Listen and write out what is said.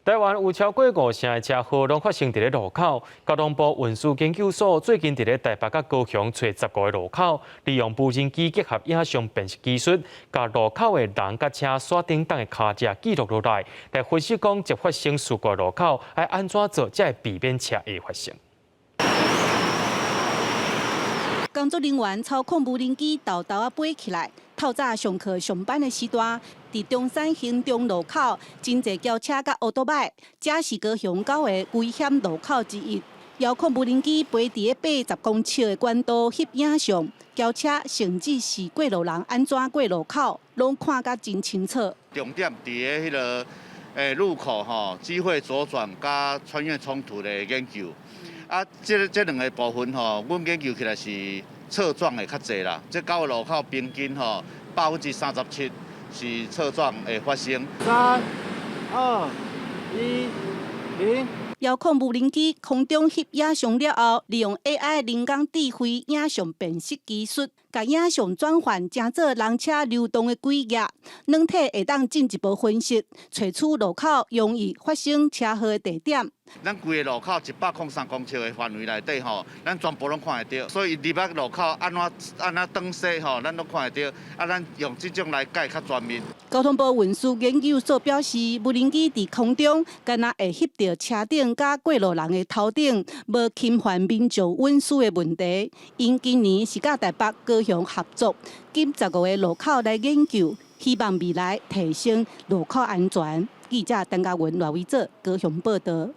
台灣有超過五成的車禍攏發生佇咧路口。交通部運輸研究所最近佇咧台北佮高雄揣十五个路口，利用無人機結合影像辨識技術，共路口的人佮車煞頂當的跤跡記錄落來，來分析講這發生事故的路口愛按怎做，才會避免車禍發生。工作人員操控無人機沓沓仔飛起來，透早上課上班的時段，佇中山興中路口，真濟轎車佮歐多擺，這是高雄九個危險路口之一。遙控無人機飛佇咧80公尺的高度翕影像，轎車甚至是過路人按怎過路口，攏看甲真清楚。重點佇咧彼个路口吼，機會左轉佮穿越衝突的研究。啊，這兩个部分吼，阮研究起來是側撞的較濟啦。這九个路口平均吼，37%是側撞會發生。三、二、一、零。遙控無人機空中翕影像了後，利用 AI 人工智慧影像辨識技術，共影像轉換成做人車流動的軌跡，軟體會當進一步分析，揣出路口容易發生車禍的地點。咱規个路口103公尺的範圍內底吼，咱全部攏看會著，所以入來路口按怎按怎轉踅吼，咱攏看會著。啊，咱用這種來改較全面。交通部運輸研究所表示，無人機佇空中，敢若會翕著車頂佮過路人的頭頂，無侵犯民眾隱私的問題。𪜶今年是佮台北、高雄合作，揀十五个路口來研究，希望未來提升路口安全。記者陳嘉文、賴偉哲高雄報道。